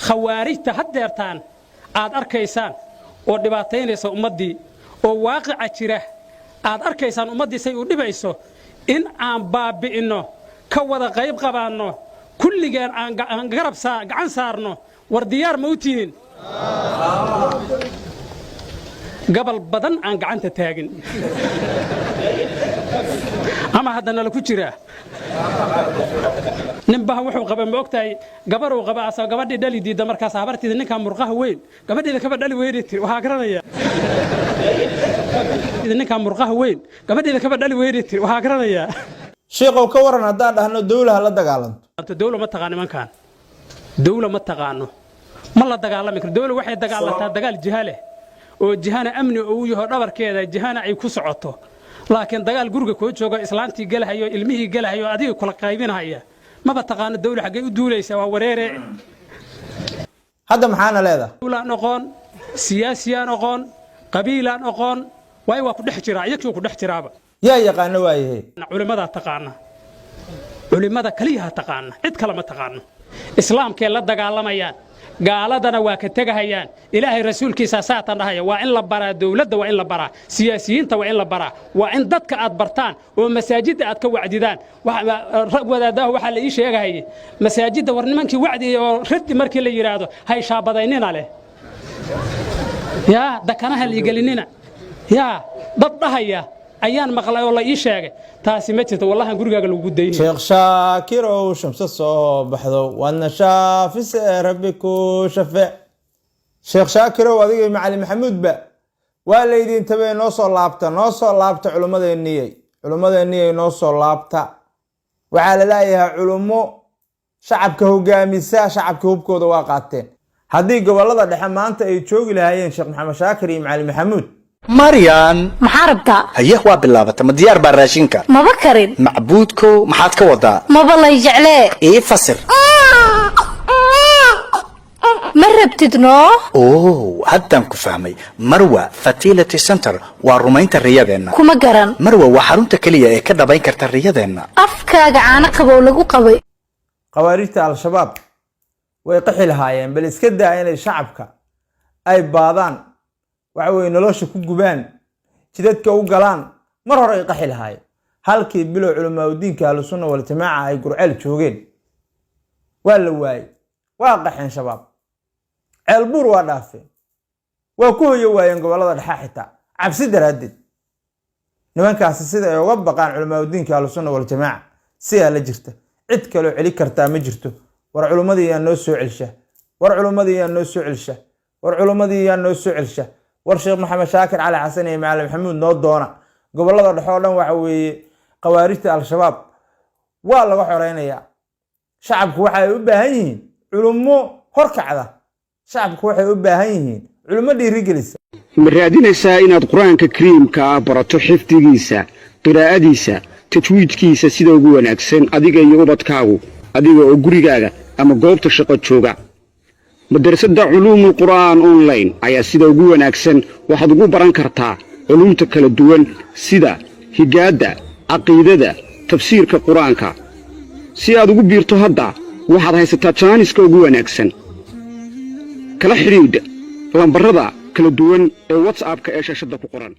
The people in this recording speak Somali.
Khawaarijta haddeertaan aad arkaysaan oo dhibaataynaysa ummaddii oo waaqica jira aad arkaysaan, ummaddii say u dhibayso, in aan baabbi'inno, ka wada qayb qabaanno, kulligeen aan garab gacan saarno. War diyaar ma u tihiin? Gabal badan aan gacanta taagin ama haddana la ku jiraa. Ninbaha wuxuu qaba, ma ogtahay, gabaruu qaba asoo gabadhii dhali diidda. Markaas habartiida, "Ninkaa murqaha weyn gabadhiida kaba dhali weyne," tiri. Waxaa garanaya, "Ninkaa murqaha weyn gabadhiida kaba dhali weyne," tiri. Waxaa garanayaa. Sheekhow, ka waran haddaan dhahno dowlaha la dagaalanto? Dowla ma taqaan nimankaan, dowla ma taqaano, ma la dagaalami karo. Dowla waxay dagaalantaa dagaal jiha leh oo jihana amni uu yaho, dhabarkeeda jihana ay ku socoto. Laakiin dagaal guriga koo joogo, islaantii gelahayo, ilmihii gelahayo, adiga kula qaybinahaya, maba taqaano. Dowla xaggay u duulaysa? Waa wareere. Hadda maxaana leedahay? Dowlaan oqoon, siyaasiyaan oqoon, qabiilaan oqoon, waayo waa ku dhex jiraa, iyagii ku dhex jiraaba. Yaa yaqaano waayahe? Culimmadaa taqaana, culimmada kaliyaha taqaana, cid kale ma taqaano. Islaamkay la dagaalamayaan, gaaladana waa ka tegahayaan. Ilaahay rasuulkiisa saatan dhahaya. Waa in la baraa dowladda, waa in la baraa siyaasiyiinta, waa in la baraa, waa in dadka aad bartaan oo masaajidda aad ka wacdidaan. Rag wadaadaha waxaa la ii sheegahayay masaajidda, war nimankii wacdiya oo raddi markii la yidhaahdo, hay shaabadaynina leh, yaa dakanaha liigelinina, yaa dad dhahaya ayaan maqlay oo la ii sheegay. Taasi ma jirto, wallahan gurigaaga lagu daynay. Sheekh Shaakirow, shamse soo baxdo waadna shaafise, rabbi ku shafeec. Sheekh Shaakirow, adiga iyo Macalin Maxamuudba waa laydin tabee. Noo soo laabta, noo soo laabta culummadeenniyey, culummadeenniyey, noo soo laabta. Waxaa la leeyahay culummo shacabka hogaamisa, shacabka hubkooda waa qaateen. Haddii gobolada dhexe maanta ay joogi lahaayeen Sheekh Maxamed Shaakir iyo Macalin Maxamuud. Maryan! Maxaa rabtaa? Haye, waa bilaabata. Ma diyaar baa raashinka? Maba karin. Macbuudkow, maxaad ka wadaa? Maba lay jeclee. Ii fasir. Ma rabtid noo? Oo haddaan ku fahmay. Marwa Fertility Center waa rumaynta riyadeenna. Kuma garan. Marwa waa xarunta keliya ee ka dhabayn karta riyadeenna. Afkaaga caano qabow lagu qabay. Khawaarijta Al-Shabaab way qaxi lahaayeen, bal iska daa inay shacabka ay baadaan, waxa weye nolosha ku gubaan, jidadka u galaan. Mar hore ay qaxi lahaayeen. Halkii bilow culamaauddiinka Ahlusunna Waljamaaca ay Gurceel joogeen waa la waayey, waa qaxeen Shabaab. Ceelbuur waa dhaafeen, waa ku hoyo waayeen gobollada dhexe xitaa cabsi daraaddeed. Nimankaasi sida ay uga baqaan culamaauddiinka Ahlusunna Waljamaaca sidaa la jirta, cid kaloo celi kartaa ma jirto. War culummadii yaa noo soo celsha? War culummadii yaa noo soo celsha? War culummadii yaa noo soo celsha? War Sheekh Maxamed Shaakir Cali Xasan iyo Macalin Maxamuud noo doona. Gobollada dhexe oo dhan waxa weeye khawaarijta Al-Shabaab waa laga xoreynayaa. Shacabku waxa ay u baahan yihiin culummo horkacda. Shacabku waxay u baahan yihiin culummo dhiirigelisa. Ma raadinaysaa inaad Qur-aanka Kariimka ah barato xifdigiisa, qiraa'adiisa, tajwiidkiisa sida ugu wanaagsan, adiga iyo ubadkaagu, adiga oo gurigaaga ama goobta shaqo jooga? Madrasadda Culuumul Qur'aan Online ayaa sida ugu wanaagsan waxaad ugu baran kartaa culuumta kala duwan sida higaadda, caqiidada, tafsiirka Qur-aanka. Si aad ugu biirto hadda waxaad haysataa jaaniska ugu wanaagsan. Kala xidhiidh lambarrada kala duwan ee WhatsApp-ka ee shaashadda ku qoran.